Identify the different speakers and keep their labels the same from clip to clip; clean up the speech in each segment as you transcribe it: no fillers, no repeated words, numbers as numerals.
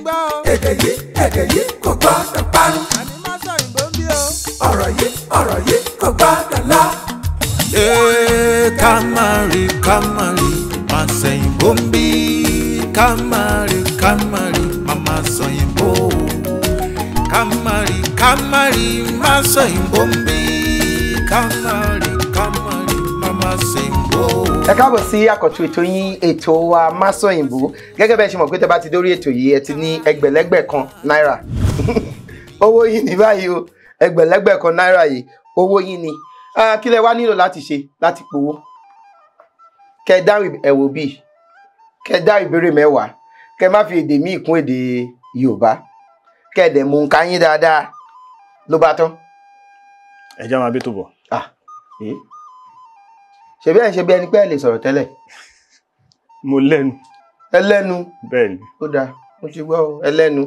Speaker 1: Èdè yìí, èdè yìí kò gbọ́dọ̀ parun. Ọ̀rọ̀ yìí, ọ̀rọ̀ yìí kò gbọ́dọ̀ lọ.
Speaker 2: Ká má rí, ká má rí, má sẹ̀yìnbó ń bí. Ká má rí, ká má rí, má má sọ̀yìnbó. Ká má rí, ká má rí, má sọ̀yìnbó ń bí. Ká má rí, ká má rí, má má sẹ̀yìnbó.
Speaker 3: Ẹ káàbọ̀ sí àkọ́tún ètò yín, ètò wa Másọ̀yìnbó. Gẹ́gẹ́ bẹ́ẹ̀ ṣe mọ̀ pé tẹ́ bá ti dórí ètò yìí, ẹ ti ní ẹgbẹ̀lẹ́gbẹ̀ kan náírà. Owó yín ní báyìí o, ẹgbẹ̀lẹ́gbẹ̀ kan náírà yìí, owó yín ni. Kí lẹ wá nílò láti ṣe láti powó? Kẹ́ dáhùn ẹ̀wò bíi, kẹ́ dáhùn ìbéèrè 10, kẹ́ má fi èdè míì kún èdè Yorùbá, kẹ́ dẹ̀ mú nǹkan yín dáadáa, ló bá tán.
Speaker 4: Ẹ já máa bí tó bọ̀.
Speaker 3: Ṣebí ẹ̀ ń ṣe bí ẹni pé ẹ lè sọ̀rọ̀ tẹ́lẹ̀.
Speaker 4: Mo lẹ́nu.
Speaker 3: Ẹ lẹ́nu.
Speaker 4: Bẹ́ẹ̀ni.
Speaker 3: Ó dáa, mo ti gbọ́ ẹ lẹ́nu.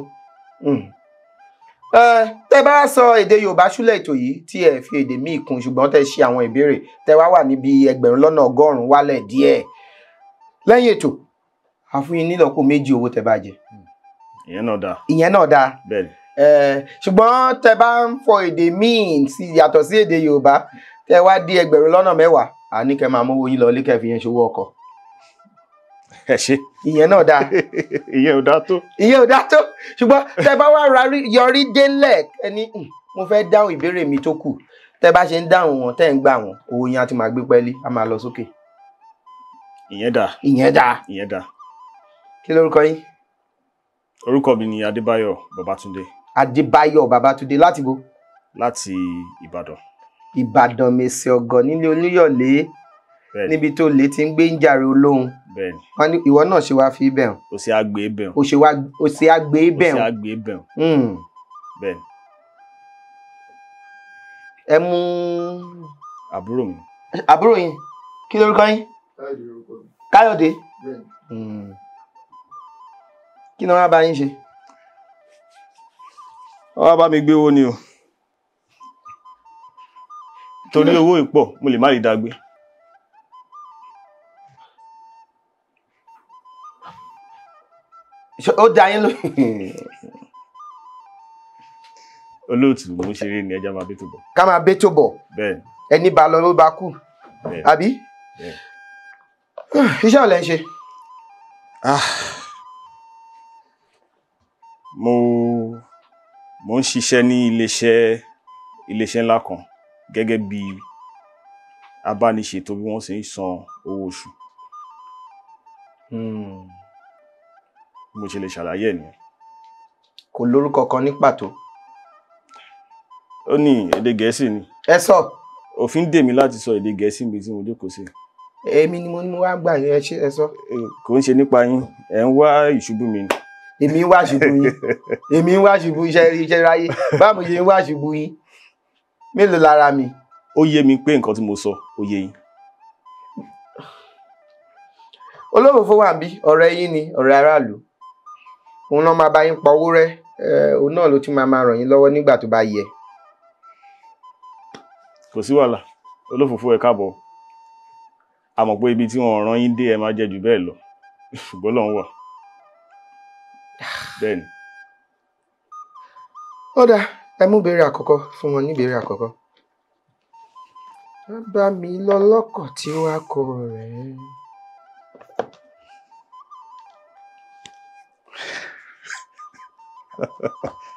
Speaker 3: Tẹ́ bá sọ èdè Yorùbá ṣúlẹ̀ ètò yìí tí ẹ fi èdè míì kún, ṣùgbọ́n tẹ́ ṣe àwọn ìbéèrè, tẹ́ wá wà níbi 1,100,000 wálẹ̀ díẹ̀. Lẹ́yìn ètò, a fún yín nílọ́po 2 owó tẹ́ bá jẹ.
Speaker 4: Ìyẹn náà dáa.
Speaker 3: Ìyẹn náà dáa.
Speaker 4: Bẹ́ẹ̀ni.
Speaker 3: Ṣùgbọ́n tẹ́ bá ń fọ èdè míì yàtọ̀ sí èdè Yorùbá, tẹ́ wá dé 10,000,000, a ní kẹ́ máa mówó yín lọ ilé kẹ́ fi yẹn ṣòwò ọkọ̀.
Speaker 4: Ẹ ṣé.
Speaker 3: Ìyẹn náà dáa.
Speaker 4: Ìyẹn ò dáa tó.
Speaker 3: Ìyẹn ò dáa tó. Ṣùgbọ́n tẹ́ bá wá yọrí délẹ̀, ẹni mo fẹ́ dáhùn ìbéèrè mi tó kù. Tẹ́ bá ṣe ń dáhùn wọn, tẹ́ ń gbà wọn, owó yẹn á ti máa gbé pẹ́ẹ́lí, á máa lọ sókè.
Speaker 4: Ìyẹn dáa.
Speaker 3: Ìyẹn dáa.
Speaker 4: Ìyẹn dáa.
Speaker 3: Kí lorúkọ yín?
Speaker 4: Orúkọ mi ni Adébáyọ̀ Babátúndé.
Speaker 3: Adébáyọ̀ Babátúndé láti bo?
Speaker 4: Láti Ìbàdàn.
Speaker 3: Ìbàdàn mèsì ọ̀gọ̀ nílé Olúyọ̀lé, níbi tó lè ti ń gbé ń jàre olóhun.
Speaker 4: Bẹ́ẹ̀ni.
Speaker 3: Wọ́n ní ìwọ náà ṣe wá fi bẹ̀ hàn.
Speaker 4: Ó ṣe àgbé bẹ̀ hàn.
Speaker 3: Ó ṣe àgbé bẹ̀ hàn.
Speaker 4: Ó ṣe àgbé bẹ̀ hàn. Bẹ́ẹ̀ni.
Speaker 3: Ẹ mú.
Speaker 4: Àbúrò mi.
Speaker 3: Àbúrò yín, kí lorúkọ yín? Káyọ̀dé. Kí ni wọ́n á bá yín ṣe?
Speaker 4: Wọ́n á bá mi gbé owó ni o. Torí owó ìpọ̀, mo lè má rí dágbé.
Speaker 3: Ó dá yín lóhùn.
Speaker 4: Olóòtú, mo ń ṣeré ni, ẹja máa bí tó bọ̀.
Speaker 3: Ká máa bí tó bọ̀.
Speaker 4: Bẹ́ẹ̀ni.
Speaker 3: Ẹni bá lọ ló bá kú. Àbí? Iṣẹ́ wo lẹ ń ṣe?
Speaker 4: Mo ń ṣiṣẹ́ ní iléeṣẹ́ ńlá kan gẹ́gẹ́ bí abániṣètò bí wọ́n ṣe ń san owó oṣù. Mo ṣe lè ṣàlàyé ẹ̀ nìyẹn.
Speaker 3: Kò lórúkọ kan ní pàtó.
Speaker 4: Ó ní èdè Gẹ̀ẹ́sì ni.
Speaker 3: Ẹ sọ.
Speaker 4: Òfin dè mí láti sọ èdè Gẹ̀ẹ́sì níbi tí mo jókòó sí.
Speaker 3: Èmi ni mo ní mo wá gbà yín, ẹ sọ.
Speaker 4: Kò ń ṣe nípa yín, ẹ̀ ń wá ìṣubú mi ni.
Speaker 3: Èmi ń wá ṣubú yín. Èmi ń wá ṣubú iṣẹ́ ráyé. Báwo ṣe ń wá ṣubú yín? Mélòó lára mi?
Speaker 4: Ó yé mi pé nǹkan tí mo sọ, ó yé yín.
Speaker 3: Olófòfó wà níbí, ọ̀rẹ́ yín ni, ọ̀rẹ́ aráàlú. Òun náà máa bá yín pa owó rẹ́, òun náà ló tún máa máa ràn yín lọ́wọ́ nígbà tó bá yẹ.
Speaker 4: Kò sí wàhálà, Olófòfó ẹ káàbọ̀. A mọ̀ pé ibi tí wọ́n rán yín dé ẹ máa jẹ jù bẹ́ẹ̀ lọ, ṣùgbọ́n Ọlọ́run wà. Bẹ́ẹ̀ni.
Speaker 3: Ó dáa, ẹ mú ìbéèrè àkọ́kọ́ fún wọn ní ìbéèrè àkọ́kọ́. Bàbá mi lọ lọ́kọ̀ tí wàá kọ rẹ̀.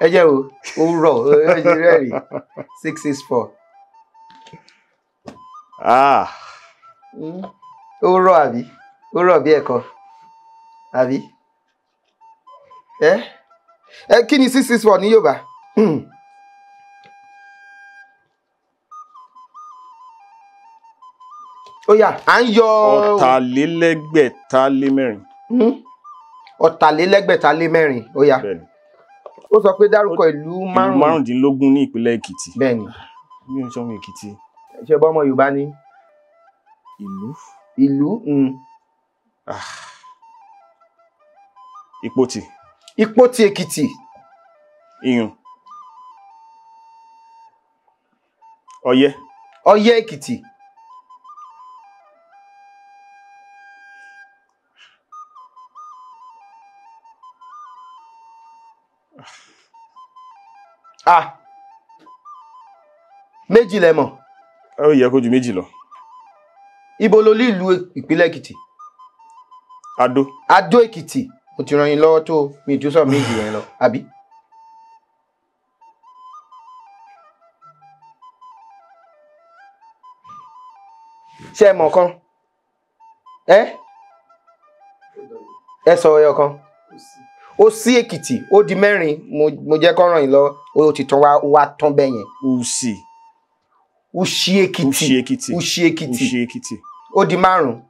Speaker 3: Ẹ jẹ́ o, ó rọ̀, ẹ jẹ́ rẹ́rìí. 664. Ó rọ̀ àbí? Ó rọ̀ bí ẹ̀kọ. Àbí? Ẹ kí ni 664 ní Yorùbá? Ó yá, à ń yọ.
Speaker 4: 4,604.
Speaker 3: 4,604, ó yá.
Speaker 4: Bẹ́ẹ̀ni.
Speaker 3: Ó sọ pé dárúkọ ìlú
Speaker 4: 15 ní ìpínlẹ̀ Èkìtì.
Speaker 3: Bẹ́ẹ̀ni.
Speaker 4: Mi ò sọ ọmọ Èkìtì.
Speaker 3: Ṣé bọ́ ọmọ Yorùbá ni?
Speaker 4: Ìlú.
Speaker 3: Ìlú.
Speaker 4: Ìpotì.
Speaker 3: Ìpotì Èkìtì.
Speaker 4: Iyùn. Ọ̀yẹ́.
Speaker 3: Ọ̀yẹ́ Èkìtì. Ah, méjì lẹ mọ̀.
Speaker 4: Ó yẹ kó ju méjì lọ.
Speaker 3: Ibo lolú ìlú ìpínlẹ̀ Èkìtì?
Speaker 4: Adó.
Speaker 3: Adó Èkìtì. Mo ti ràn yín lọ́wọ́ tó mi tún sọ méjì yẹn lọ, àbí? Ṣé ẹ mọ̀ kan? Ẹ ẹ sọ ẹyọ kan. Ó sí Èkìtì, ó di mẹ́rin. Mo jẹ́ kó ràn yín lọ́wọ́, ó ti tán wá tán bẹ́ẹ̀ yẹn.
Speaker 4: Ùsì.
Speaker 3: Ushi Èkìtì.
Speaker 4: Ushi Èkìtì.
Speaker 3: Ushi Èkìtì.
Speaker 4: Ushi Èkìtì.
Speaker 3: Ó di márùn-ún.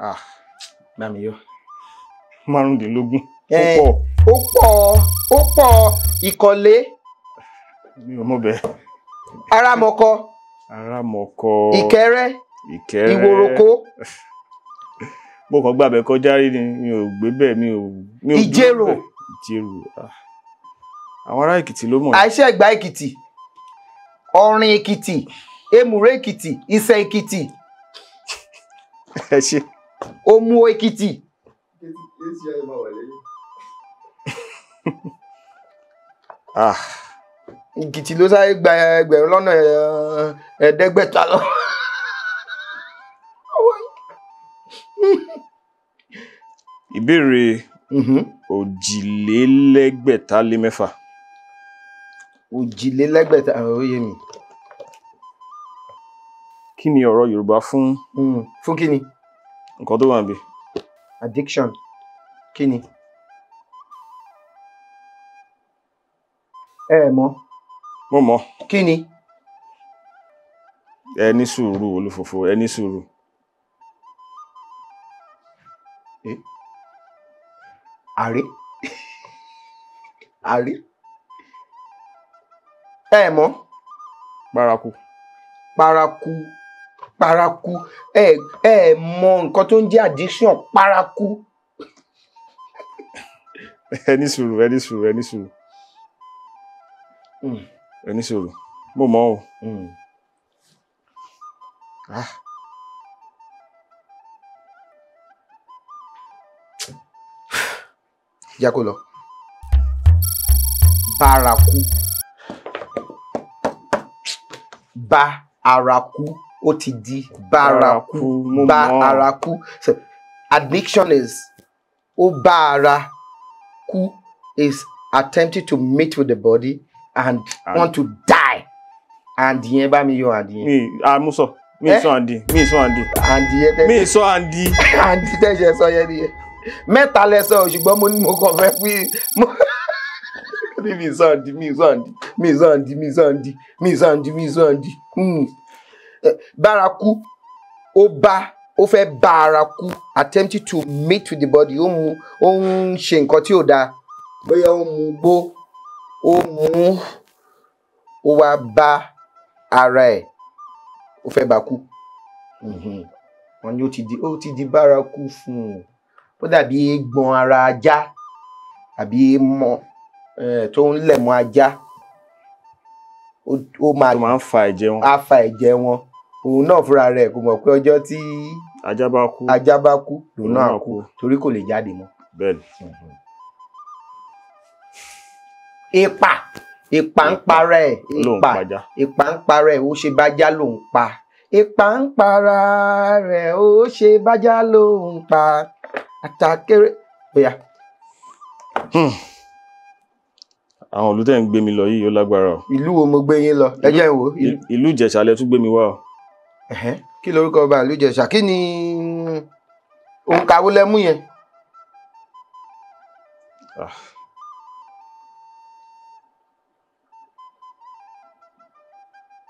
Speaker 4: Ah.
Speaker 3: Bá mi yọ.
Speaker 4: 15. Ó pọ̀.
Speaker 3: Ó pọ̀, ó pọ̀. Ìkọ̀lé.
Speaker 4: Mi ò mọ̀ bẹ́ẹ̀.
Speaker 3: Arámọkọ.
Speaker 4: Arámọkọ.
Speaker 3: Ìkẹrẹ.
Speaker 4: Ìkẹrẹ.
Speaker 3: Ìwòròkó.
Speaker 4: Mo kàn gbàbẹ̀ kọjá rí ni, mi ò gbé bẹ́ẹ̀, mi ò.
Speaker 3: Ìjẹ̀rò.
Speaker 4: Ìjẹ̀rò. Àwọn ará Èkìtì ló mọ̀.
Speaker 3: Àìṣẹ̀gbá Èkìtì. Ọ̀rìn Èkìtì. Èmùrè Èkìtì. Ìsẹ̀ Èkìtì.
Speaker 4: Ẹ ṣé.
Speaker 3: Òmù Èkìtì.
Speaker 4: Ah.
Speaker 3: Èkìtì ló sáré gba 5,500 lọ.
Speaker 4: Ìbéèrè 626.
Speaker 3: 626, ó yé mi.
Speaker 4: Kí ni ọ̀rọ̀ Yorùbá fún?
Speaker 3: Fún kí ni?
Speaker 4: Nǹkan tó wà níbí.
Speaker 3: Addiction. Kí ni? Ẹ mọ̀.
Speaker 4: Mo mọ̀.
Speaker 3: Kí ni?
Speaker 4: Ẹ ní sùúrù olúfòfò, ẹ ní sùúrù.
Speaker 3: Àrè. Àrè. Ẹ mọ̀.
Speaker 4: Paraku.
Speaker 3: Paraku. Paraku. Ẹ ẹ mọ̀ nǹkan tó ń jẹ́ addiction, paraku.
Speaker 4: Ẹ ní sùúrù, ẹ ní sùúrù, ẹ ní sùúrù. Ẹ ní sùúrù. Mo mọ̀ o. Ah.
Speaker 3: Jẹ́ kó lọ. Bárakú. Bá ara kú. Ó ti di bárakú. Bá ara kú. So, addiction is ó bá ara kú is attempting to mate with the body and want to die. And yẹn bá mi yọ and yẹn.
Speaker 4: Mi àmúsọ. Mi sọ àǹdí. Mi sọ àǹdí.
Speaker 3: Àǹdí yẹn tẹ́.
Speaker 4: Mi sọ àǹdí.
Speaker 3: Àǹdí tẹ́ ṣe sọ yẹn nìyẹn. Mẹ́ta lẹ sọ, ṣùgbọ́n mo ní mo kàn fẹ́ pín mi sọ àǹdí, mi sọ àǹdí, mi sọ àǹdí, mi sọ àǹdí, mi sọ àǹdí, mi sọ àǹdí. Bárakú, ó bá, ó fẹ́ bá ara kú, attempting to mate with the body, ó mu, ó ń ṣe nǹkan tí ò dáa, bóyá ó mu gbó, ó mu, ó wá bá ara ẹ̀, ó fẹ́ bá kú. Wọ́n ní ó ti di bárakú fún un. Ó dàbí eégbọn ara ajá àbí mọ tó ń lẹ̀ mọ́ ajá. Ó máa
Speaker 4: ń fa ẹ̀jẹ̀ wọn.
Speaker 3: Á fa ẹ̀jẹ̀ wọn. Òun náà fúnra rẹ̀ kò mọ̀ pé ọjọ́ tí
Speaker 4: ajá bá kú,
Speaker 3: ajá bá kú lòun náà kú, torí kò lè jáde mọ́.
Speaker 4: Bẹ́ẹ̀ni.
Speaker 3: Ìpà, ìpà ń para ẹ̀, ìpà, ìpà ń para ẹ̀, ó ṣe bájá lòun pa. Ìpà ń para rẹ̀, ó ṣe bájá lòun pa. Àtàkéré. Bóyá.
Speaker 4: Àwọn ìlú tẹ́ ń gbé mi lọ yìí ó lágbára o.
Speaker 3: Ìlú wo mo gbé yín lọ? Ẹ jẹ́ n wò.
Speaker 4: Ìlú Ìjẹ̀ṣà lẹ tún gbé mi wá o.
Speaker 3: Kí lorúkọ ọba ìlú Ìjẹ̀ṣà? Kí ni òǹkà wo lẹ mú yẹn?
Speaker 4: Ah.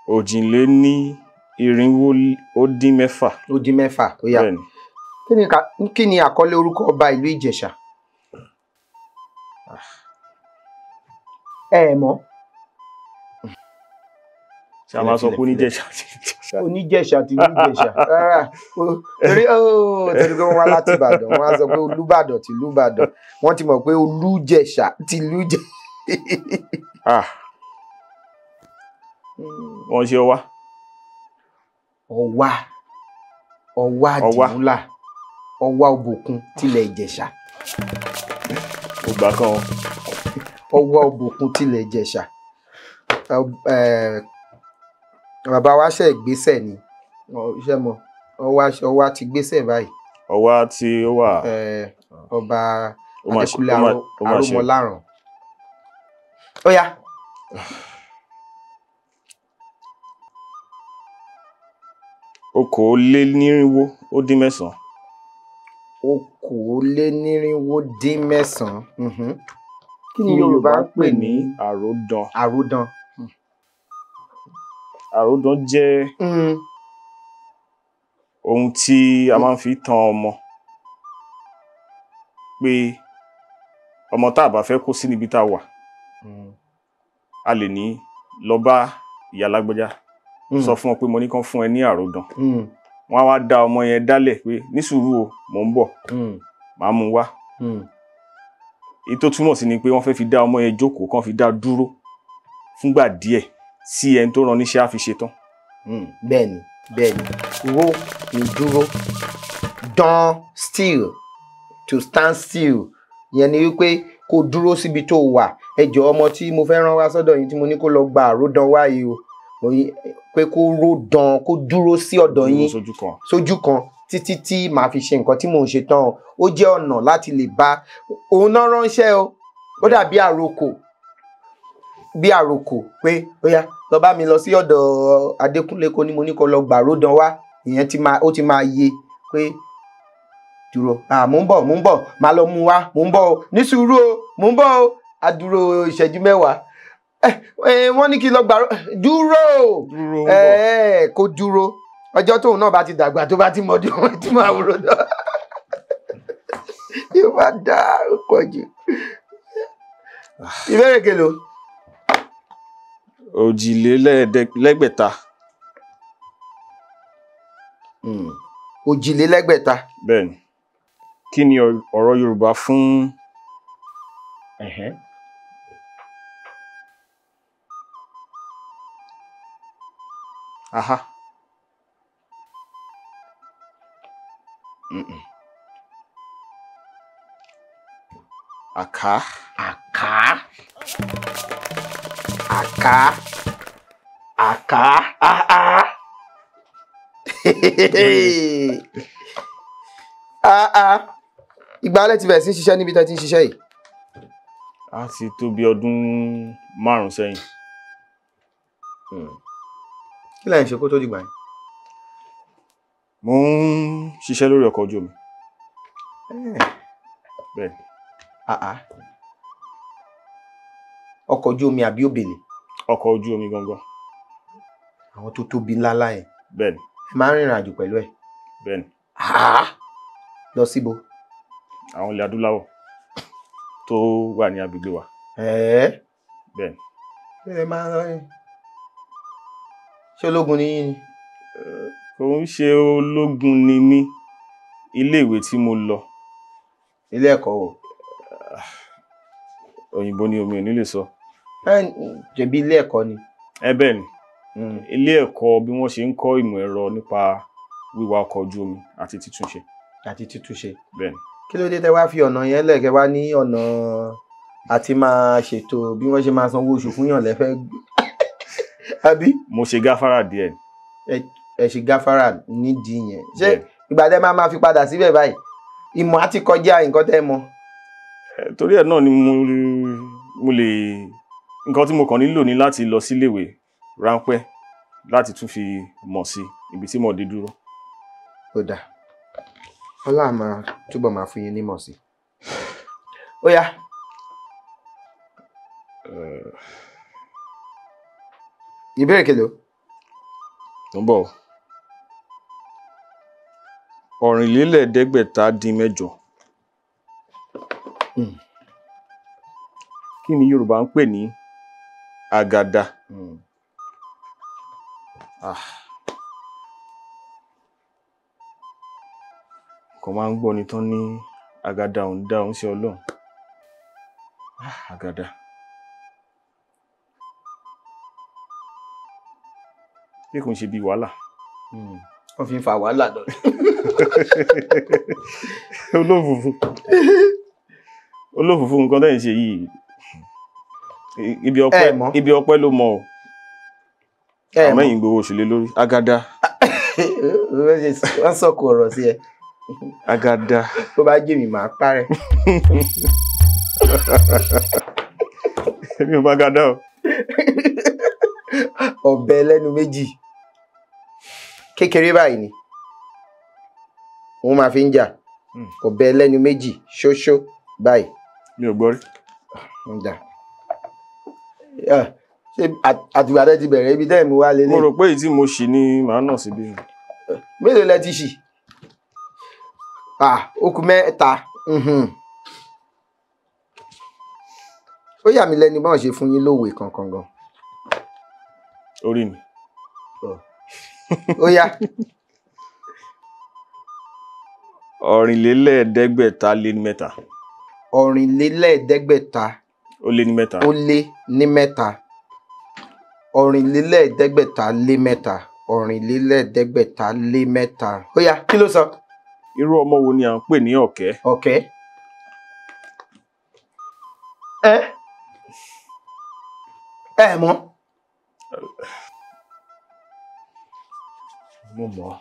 Speaker 4: 426.
Speaker 3: Ó dín mẹ́fà, ó yá. Kí ni àkọlé orúkọ ọba ìlú Ìjẹ̀ṣà? Ẹ mọ̀.
Speaker 4: Ṣé a máa sọ pé Oníjẹ̀ṣà?
Speaker 3: Oníjẹ̀ṣà ti ìlú Ìjẹ̀ṣà. Rárá, torí pé wọ́n wá láti Ìbàdàn, wọ́n á sọ pé Olúbàdàn ti ìlú Ìbàdàn. Wọ́n ti mọ̀ pé Olújẹ̀ṣà ti ìlú Ìjẹ̀ṣà.
Speaker 4: Wọ́n ṣe ọwá.
Speaker 3: Ọwá. Ọwá Àdìmúlà, Ọwá Òbòkun tilẹ̀ Ìjẹ̀ṣà.
Speaker 4: Ó gbà kan.
Speaker 3: Ọwá Òbòkun tilẹ̀ Ìjẹ̀ṣà. Bàbá wa ṣe ìgbésẹ̀ ni, ṣe mọ Ọwá ti gbésẹ̀ báyìí.
Speaker 4: Ọwá tí ó wà.
Speaker 3: Ọba Adékúnlé Arúmọláràn. Ó yá.
Speaker 4: 9,409.
Speaker 3: 9,409. Kí ni Yorùbá ń pè ní
Speaker 4: àròdàn?
Speaker 3: Àròdàn.
Speaker 4: Àròdàn jẹ́ ohun tí a máa ń fi tan ọmọ, pé ọmọ tá a bá fẹ́ kó sí níbi tá a wà, a lè ní lọ bá ìyá lágbájá, sọ fún ọ pé mo ní kán fún ẹ ní àròdàn. Wọ́n á wá dá ọmọ yẹn dálẹ̀ pé ní sùúrù o, mò ń bọ̀, màá mú wá. Èyí tó túmọ̀ sí ni pé wọ́n fẹ́ fi dá ọmọ yẹn jókòó, kán fi dá dúró fúngbà díẹ̀ sí ẹni tó rán níṣẹ́ á fi ṣe tán.
Speaker 3: Bẹ́ẹ̀ni, bẹ́ẹ̀ni. Ro ni dúró, dán still, to stand still, yẹn ni wípé kó dúró síbi tó wà. Ẹ jọ̀ọ́, ọmọ tí mo fẹ́ rán wá sọ́dọ̀ yín tí mo ní kó lọ gba àròdàn wá yìí o, pé kó ròdàn, kó dúró sí ọ̀dọ̀ yín sójú kan títí tí màá fi ṣe nǹkan tí mò ń ṣe tán o. Ó jẹ́ ọ̀nà láti lè bá òun náà ránṣẹ́ o. Ó dàbí àrokò, bí àrokò pé ó yá lọ bá mi lọ sí ọ̀dọ̀ Adékúnlé kó ní mo ní kó lọ gbà ròdàn wá. Ìyẹn ti máa, ó ti máa yé pé dúró, mò ń bọ̀, mò ń bọ̀, màá lọ mú wá, mò ń bọ̀ o, ní sùúrù o, mò ń bọ̀ o. Adúró ìṣẹ́jú mẹ́wàá, wọ́n ní kí lọ gbà dúró, kó dúró. Ọjọ́ tóun náà bá ti dàgbà, tó bá ti mọ̀ ọdún tí máa wúrò náà yóò bá dá pọ̀ jù. Ìbéèrè kelo.
Speaker 4: 6,200.
Speaker 3: 6,200.
Speaker 4: Bẹ́ẹ̀ni. Kí ni ọ̀rọ̀ Yorùbá fún aha? Àká.
Speaker 3: Àká. Àká. Àká. Àá. Àá. Ìgbà alẹ́ ti bẹ̀rẹ̀ sí ń ṣiṣẹ́ níbi tẹ́ ti ń ṣiṣẹ́ yìí?
Speaker 4: A ti tó bí ọdún 5 sẹ́yìn.
Speaker 3: Kí lẹ̀ ń ṣe kó tó dìgbà yẹn?
Speaker 4: Mo ń ṣiṣẹ́ lórí ọkọ̀ ojú omi. Bẹ́ẹ̀ni.
Speaker 3: Ọkọ̀ ojú omi àbí òbèlè?
Speaker 4: Ọkọ̀ ojú omi gangan.
Speaker 3: Àwọn tó tóbi ńláńlá yẹn.
Speaker 4: Bẹ́ẹ̀ni.
Speaker 3: Ẹ máa ń rìnrìn àjò pẹ̀lú ẹ̀?
Speaker 4: Bẹ́ẹ̀ni.
Speaker 3: Lọ síbo?
Speaker 4: Àwọn ilẹ̀ adúláwọ̀ tó wà ní agbègbè wa. Bẹ́ẹ̀ni.
Speaker 3: Ẹ máa ń rìn. Ṣé ológun ni yín ni?
Speaker 4: Kò ń ṣe ológun ni mí. Ilé ìwé tí mo lọ.
Speaker 3: Ilé ẹ̀kọ́ wo?
Speaker 4: Òyìnbó ni, omi ò ní lè sọ.
Speaker 3: Jẹ̀bi ilé ẹ̀kọ́ ni.
Speaker 4: Ẹ bẹ́ẹ̀ ni. Ilé ẹ̀kọ́ bí wọ́n ṣe ń kọ́ ìmọ̀ ẹ̀rọ nípa wíwa ọkọ̀ ojú omi àti títúnṣe.
Speaker 3: Àti títúnṣe.
Speaker 4: Bẹ́ẹ̀ni.
Speaker 3: Kí ló dé tẹ́ wá fi ọ̀nà yẹn lẹ̀ kẹ́ wá ní ọ̀nà àti máa ṣètò bí wọ́n ṣe máa sanwó oṣù fún yàn lẹ́fẹ́? Àbí?
Speaker 4: Mo ṣe gáfárà díẹ̀.
Speaker 3: Ẹ ṣe gáfárà nídìí yẹn. Ṣé ìgbà tẹ́ máa fi padà síbẹ̀ báyìí? Ìmọ̀ á ti kọjá nǹkan tẹ́ mọ̀.
Speaker 4: Torí ẹ̀ náà ni mo lè, nǹkan tí mo kàn nílò ní láti lọ síléèwé ráńpẹ́ láti tún fi mọ̀ sí ibi tí mo dé dúró.
Speaker 3: Ó dáa, Ọlá máa túbọ̀ máa fún yín nímọ̀ sí. Ó yá. Ìbéèrè kelo.
Speaker 4: Tó ń bọ̀. 8,408. Kí ni Yorùbá ń pè ní àgàdà? Kò máa ń gbọ́ ni tán ní àgàdà òun dá òun ṣe Ọlọ́run. Àgàdà. Ṣé kò ń ṣe bí wàhálà?
Speaker 3: Wọ́n fi ń fa wàhálà lọ.
Speaker 4: Olófòfò. Olófòfò nǹkan tẹ́ ń ṣe yìí. Ibi ọpẹ́ ló mọ o. Àmọ́ ẹ̀yin gbowó oṣù lé lórí. Agada.
Speaker 3: Wọ́n sọ̀kò ọ̀rọ̀ sí ẹ.
Speaker 4: Agada.
Speaker 3: Bó bá jẹ́ mi màá parẹ́.
Speaker 4: Èmi ò bá gada o.
Speaker 3: Ọ̀bẹ lẹ́nu méjì. Kékeré báyìí ni. Wọ́n máa fi ń jà. Ọ̀bẹ lẹ́nu méjì ṣóṣó báyìí.
Speaker 4: Mi ò gbọ́ rí.
Speaker 3: Ń jà. Ṣé àtìgbà tẹ́ ti bẹ̀rẹ̀ ibi tẹ́ ẹ̀ mú wá lélẹ̀?
Speaker 4: Mo rò pé èyí tí mo ṣì ni màá nà síbí.
Speaker 3: Mélòó lẹ ti ṣì? Ó kù mẹ́ta. Ó yà mí lẹ́nu báwọn ṣe fún yín lówe kankan gan.
Speaker 4: Orí mi.
Speaker 3: Ó yá.
Speaker 4: 3,403.
Speaker 3: 3,403.
Speaker 4: Ó lé ní mẹ́ta.
Speaker 3: Ó lé ní mẹ́ta. 3,403. 3,403. Ó yá, kí ló sọ?
Speaker 4: Irú ọmọ wo ni à ń pè ní ọ̀kẹ́?
Speaker 3: Ọ̀kẹ́. Ẹ mọ̀.
Speaker 4: Mo mọ̀.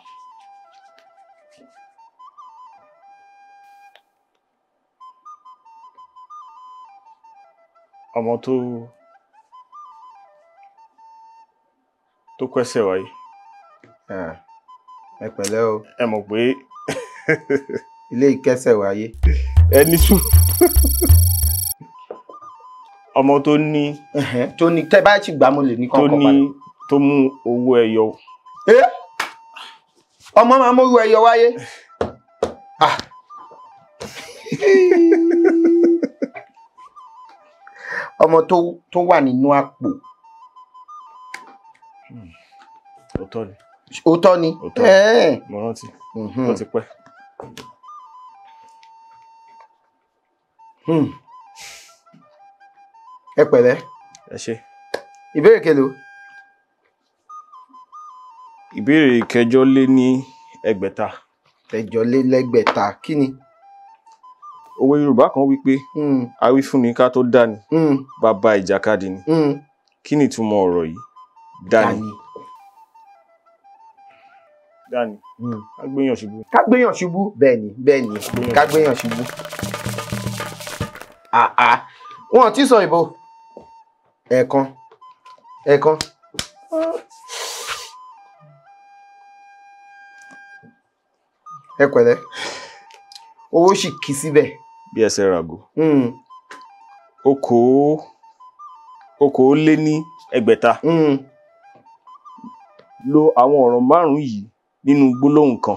Speaker 4: Ọmọ tó kẹ́sẹ̀ wáyé.
Speaker 3: Ẹ pẹ̀lẹ́ o.
Speaker 4: Ẹ mọ̀ pé
Speaker 3: ilé ìkẹ́sẹ̀ wáyé.
Speaker 4: Ẹ ní sùn. Ọmọ tó ní.
Speaker 3: Tó ní tẹ́ bá ti gbà mo lè ní kọ́kọ́ padà.
Speaker 4: Tó mú owó ẹyọ.
Speaker 3: Ọmọ máa mówó ẹyọ wáyé. Ọmọ tó wà nínú àpò.
Speaker 4: Òótọ́ ni.
Speaker 3: Òótọ́ ni.
Speaker 4: Mo rántí. Ó ti pẹ́.
Speaker 3: Ẹ pẹ̀lẹ́.
Speaker 4: Ẹ ṣé.
Speaker 3: Ìbéèrè kelo.
Speaker 4: Ìbéèrè 6,806.
Speaker 3: 6,806 kí ni?
Speaker 4: Òwe Yorùbá kan wí pé awífúnni ká tó dání, bàbá ìjàkadì ni. Kí ni ìtumọ̀ ọ̀rọ̀ yìí? Dání. Dání. Ká gbéyàn ṣubú.
Speaker 3: Ká gbéyàn ṣubú. Bẹ́ẹ̀ni, bẹ́ẹ̀ni, ká gbéyàn ṣubú. Wọn ò tí sọ ìbò. Ẹ̀ẹ̀kan. Ẹ̀ẹ̀kan. Ẹ pẹ̀lẹ́. Owó sì kì síbẹ̀.
Speaker 4: Bí ẹsẹ̀ ràgò. 6,200. Lo àwọn ọ̀rọ̀ márùn-ún yìí nínú gbólóhùn kan.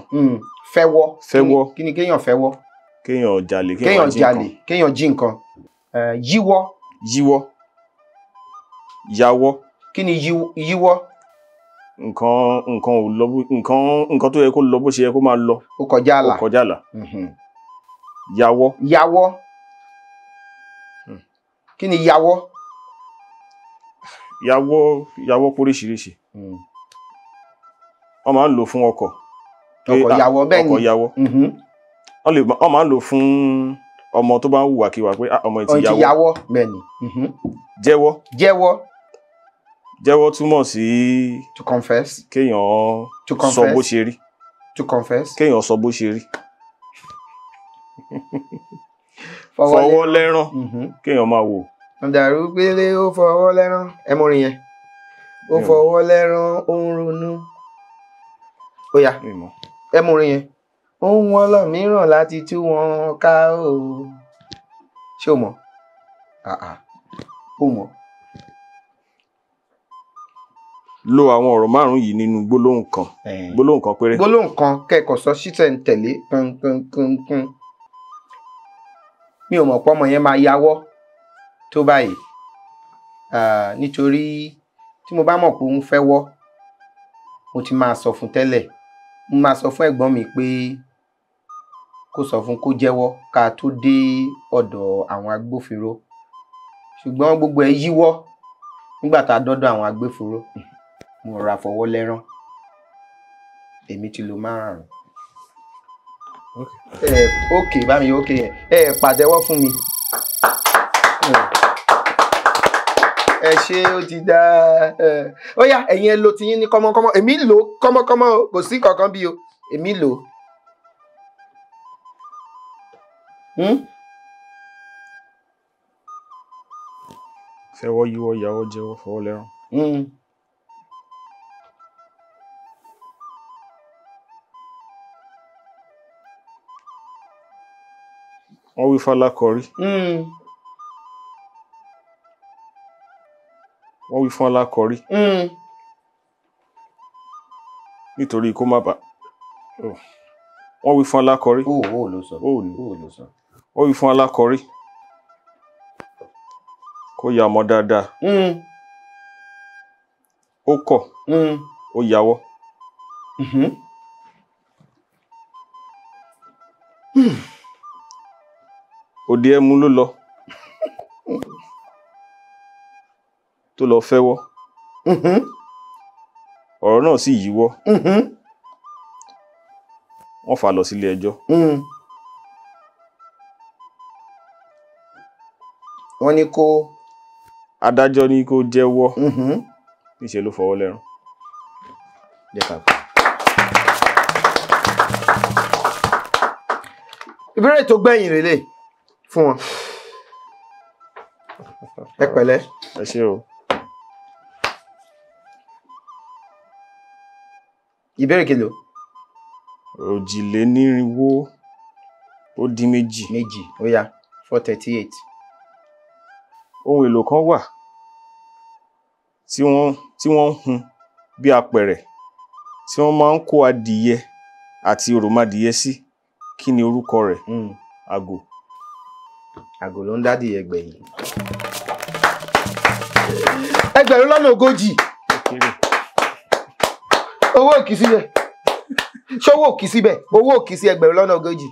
Speaker 3: Fẹ́wọ́.
Speaker 4: Fẹ́wọ́.
Speaker 3: Kí ni kéèyàn fẹ́wọ́?
Speaker 4: Kéèyàn jalè, kéèyàn jí nǹkan.
Speaker 3: Kéèyàn jí nǹkan. Yíwọ́.
Speaker 4: Yíwọ́. Yawọ́.
Speaker 3: Kí ni yíwọ́?
Speaker 4: Nǹkan ò lọ bó nǹkan tó yẹ kó lọ bó ṣe yẹ kó máa lọ.
Speaker 3: Ó kọjá àlà.
Speaker 4: Ó kọjá àlà. Yawọ́.
Speaker 3: Yawọ́. Kí ni yawọ́?
Speaker 4: Yawọ́ póríṣiríṣi. Wọ́n máa ń lò fún ọkọ̀.
Speaker 3: Ọkọ̀ yawọ́ bẹ́ẹ̀ ni.
Speaker 4: Ọkọ̀ yawọ́. Wọ́n máa ń lò fún ọmọ tó bá ń hùwàkiwà pé ọmọ ti yawọ́.
Speaker 3: Bẹ́ẹ̀ ni.
Speaker 4: Jẹ́wọ́.
Speaker 3: Jẹ́wọ́.
Speaker 4: Jẹ́wọ́ túmọ̀ sí.
Speaker 3: To confess.
Speaker 4: Kéèyàn sọ bó ṣe rí.
Speaker 3: To confess.
Speaker 4: Kéèyàn sọ bó ṣe rí. Fọwọ́ lẹ́rán. Kéèyàn máa wò.
Speaker 3: Dàrúgbélé ó fọwọ́ lẹ́rán. Ẹ mọ orin yẹn. Ó fọwọ́ lẹ́rán, ó ń ronú. Ó yá. Ẹ mọ orin yẹn. Ó ń wọ́n lọ mìíràn láti tú wọn ká o. Ṣé o mọ̀? Ó mọ̀.
Speaker 4: Lo àwọn ọ̀rọ̀ márùn-ún yìí nínú gbólóhùn kan. Gbólóhùn kan péré.
Speaker 3: Gbólóhùn kan kẹ́kọ̀ọ́ sọ ṣítẹ̀ ń tẹ̀lé pọ́npọ́npọ́n. Mi ò mọ̀ pọ́mọ yẹn máa yáwọ́ tó báyìí. Nítorí tí mo bá mọ̀ pé òun fẹ́ wọ́, mo ti máa sọ fún tẹ́lẹ̀. Mo máa sọ fún ẹ̀gbọ́n mi pé kó sọ fún kó jẹ́wọ́ ká tó dé ọ̀dọ̀ àwọn agbófinró. Ṣùgbọ́n gbogbo ẹ̀ yíwọ́ nígbà tá a dọ́dọ̀ àwọn agbófinró. Mo rọra fọwọ́ lẹ́rán. Èmi ti lo márùn-ún. Ok, bá mi ok yẹn. Ẹ pàtẹ́wọ́ fún mi. Ẹ ṣé, ó ti dá. Ó yá, ẹ̀yin ẹ lo tiyín ní kọ́mọ́kọ́mọ́. Èmi lò kọ́mọ́kọ́mọ́ o, kò sí kankan bí o. Èmi lò.
Speaker 4: Fẹ́wọ́ yíwọ́ yàwọ́ jẹ́wọ́ fọwọ́ lẹ́rán. Wọ́n wí fálákọrí. Wọ́n wí fún alákọrí. Nítorí kó má bà. Wọ́n wí fún alákọrí.
Speaker 3: Ó ló sọ. Ó ló sọ.
Speaker 4: Wọ́n wí fún alákọrí. Kó ya ọmọ dáadáa. Ó kọ̀. Ó yàwọ́. Òde ẹmu ló lọ. Tó lọ fẹ́wọ́. Ọ̀rọ̀ náà sì yíwọ́. Wọ́n fà lọ sílé ẹjọ́.
Speaker 3: Wọ́n ní kó.
Speaker 4: Adájọ́ ní kó jẹ́wọ́. Níṣẹ́ ló fọwọ́ lẹ́rán.
Speaker 3: Ìbéèrè tó gbẹ̀yìn rèé fún wọn. Ẹ pẹ̀lẹ́.
Speaker 4: Ẹ ṣé o.
Speaker 3: Ìbéèrè kelo.
Speaker 4: 238.
Speaker 3: Méjì, ó yá, 438.
Speaker 4: Ohun èlò kan wà tí wọ́n ń hun bí apẹ̀rẹ̀ tí wọ́n máa ń kó adìyẹ àti òròmọadìyẹ sí. Kí ni orúkọ rẹ̀? Àgò.
Speaker 3: Àgò ló ń dádìyẹ gbẹ̀yìn. 40,000. Owó òkì síbẹ̀. Ṣówó òkì síbẹ̀. Owó òkì sí 40,000.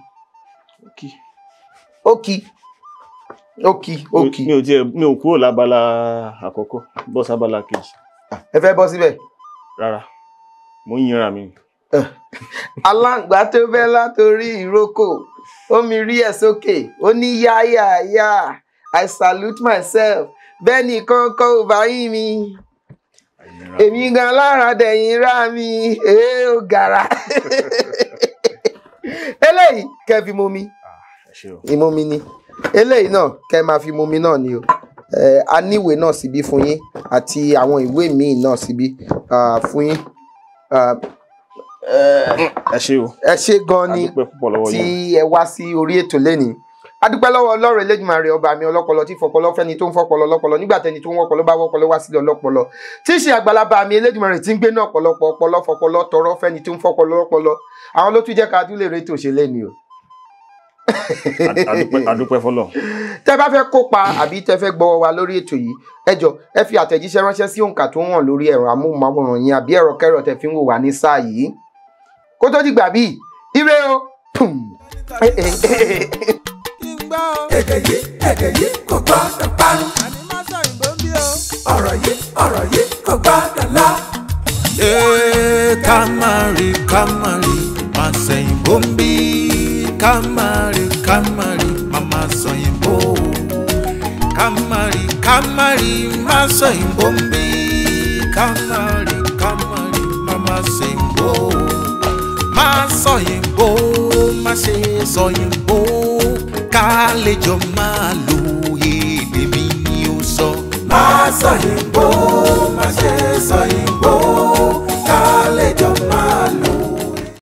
Speaker 3: Òkì. Òkì. Òkì.
Speaker 4: Mi ò kúrò lábala àkọ́kọ́, bọ́ sábala kejì.
Speaker 3: Ẹ fẹ́ bọ́ síbẹ̀?
Speaker 4: Rárá, mo ń yinra mi.
Speaker 3: Aláǹgbá tó bẹ́ látorí ìrókò, ó mi rí ẹ̀ sókè, ó ní yá yá yá, I salute myself, bẹ́ẹ̀ ni kọ́ńkọ́ ò bá yín mi. Èmi gan lára dẹ̀yìn rá mi, èé ó gara. Eléyìí kẹ́ fi momi, ìmomi ni. Eléyìí náà kẹ́ máa fi momi náà ni o. A níwèé náà síbí fún yín àti àwọn ìwé míì náà síbí fún yín.
Speaker 4: Ẹ ṣé o.
Speaker 3: Ẹ ṣé gan ni tí ẹ wá sí orí ètò lẹ́nìí. A dúpẹ́ lọ́wọ́ Ọlọ́run Elédùmarè ọba mi ọlọ́pọlọ tí fọpọlọ fẹ́ni tó ń fọpọlọ lọ́pọlọ nígbà tẹni tó ń wọ́pọlọ bá wọ́pọlọ wá sílẹ̀ ọlọ́pọlọ tí í ṣe àgbàlagbà mi Elédùmarè tí ń gbé náà ọ̀pọ̀lọpọ̀ ọpọlọ fọpọlọ tọrọ fẹ́ni tó ń fọpọlọ lọ́pọlọ. Àwọn ló tún jẹ́ ká tún lè retò ṣe lẹ́ni o.
Speaker 4: A dúpẹ́ fọ́lọ́run.
Speaker 3: Tẹ́ bá fẹ́ kópa àbí tẹ́ fẹ́ gbọ́ wa lórí ètò yìí, ẹ jọ̀ọ́ ẹ fi àtẹ̀jíṣẹ́ ránṣẹ́ sí òǹkà tó hàn lórí ẹ̀rọ amóhùnmáwòrán yín àbí ẹ̀rọ kẹ́rọ tẹ́ fi ń wò wá ní sáà yìí. Kó tó dìgbà bíi ire o.
Speaker 1: Èdè yìí, èdè yìí kò gbọ́dọ̀ parun. Ọ̀rọ̀ yìí, ọ̀rọ̀ yìí kò gbọ́dọ̀ lọ.
Speaker 2: Ká má rí, ká má rí, má sẹ̀yìnbó ń bí. Ká má rí, ká má rí, má má sọ̀yìnbó. Ká má rí, ká má rí, má sọ̀yìnbó ń bí. Ká má rí, ká má rí, má má sẹ̀yìnbó. Má sọ̀yìnbó, má ṣe sọ̀yìnbó. Ká lè jọ máa lo èdè mi ni ó sọ.
Speaker 1: Má sọ̀yìnbó, má ṣe sọ̀yìnbó.